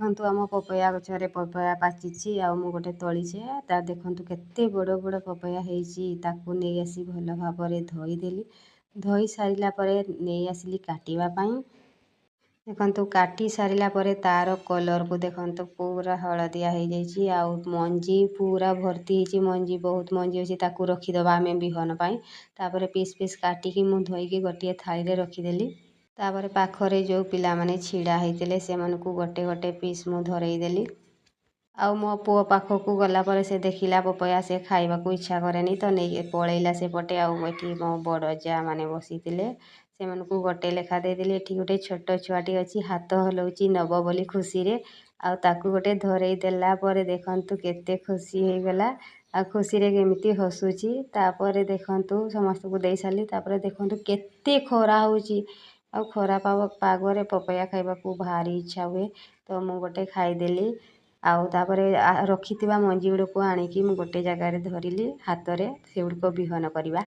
ଦେଖନ୍ତୁ, ଆମ ପପୟା ଗଛରେ ପପୟା ପାଚିଛି ଆଉ ମୁଁ ଗୋଟେ ତୋଳିଛି। ତା ଦେଖନ୍ତୁ, କେତେ ବଡ଼ ବଡ଼ ପପୟା ହେଇଛି। ତାକୁ ନେଇ ଆସି ଭଲ ଭାବରେ ଧୋଇଦେଲି। ଧୋଇ ସାରିଲା ପରେ ନେଇ ଆସିଲି କାଟିବା ପାଇଁ। ଦେଖନ୍ତୁ, କାଟି ସାରିଲା ପରେ ତା'ର କଲର୍କୁ ଦେଖନ୍ତୁ, ପୁରା ହଳଦିଆ ହେଇଯାଇଛି ଆଉ ମଞ୍ଜି ପୁରା ଭର୍ତ୍ତି ହେଇଛି। ମଞ୍ଜି ବହୁତ ମଞ୍ଜି ଅଛି। ତାକୁ ରଖିଦେବା ଆମେ ବିହନ ପାଇଁ। ତାପରେ ପିସ୍ ପିସ୍ କାଟିକି ମୁଁ ଧୋଇକି ଗୋଟିଏ ଥାଳିରେ ରଖିଦେଲି। ତାପରେ ପାଖରେ ଯେଉଁ ପିଲାମାନେ ଛିଡ଼ା ହେଇଥିଲେ, ସେମାନଙ୍କୁ ଗୋଟେ ଗୋଟେ ପିସ୍ ମୁଁ ଧରେଇ ଦେଲି। ଆଉ ମୋ ପୁଅ ପାଖକୁ ଗଲା ପରେ ସେ ଦେଖିଲା ପପୟା, ସେ ଖାଇବାକୁ ଇଚ୍ଛା କରେନି, ତ ନେଇକି ପଳେଇଲା ସେପଟେ। ଆଉ ଏଠି ମୋ ବଡ଼ ଯା ମାନେ ବସିଥିଲେ, ସେମାନଙ୍କୁ ଗୋଟେ ଲେଖା ଦେଇଦେଲି। ଏଠି ଗୋଟେ ଛୋଟ ଛୁଆଟି ଅଛି, ହାତ ହଲଉଛି ନବ ବୋଲି ଖୁସିରେ। ଆଉ ତାକୁ ଗୋଟେ ଧରେଇ ଦେଲା ପରେ ଦେଖନ୍ତୁ, କେତେ ଖୁସି ହେଇଗଲା ଆଉ ଖୁସିରେ କେମିତି ହସୁଛି। ତାପରେ ଦେଖନ୍ତୁ, ସମସ୍ତଙ୍କୁ ଦେଇ ସାରିଲି। ତାପରେ ଦେଖନ୍ତୁ, କେତେ ଖରା ହେଉଛି ଆଉ ଖରା ପାଗରେ ପପୟା ଖାଇବାକୁ ଭାରି ଇଚ୍ଛା ହୁଏ, ତ ମୁଁ ଗୋଟେ ଖାଇଦେଲି। ଆଉ ତାପରେ ରଖିଥିବା ମଞ୍ଜି ଗୁଡ଼ିକୁ ଆଣିକି ମୁଁ ଗୋଟେ ଜାଗାରେ ଧରିଲି ହାତରେ, ସେଗୁଡ଼ିକ ବିହନ କରିବା।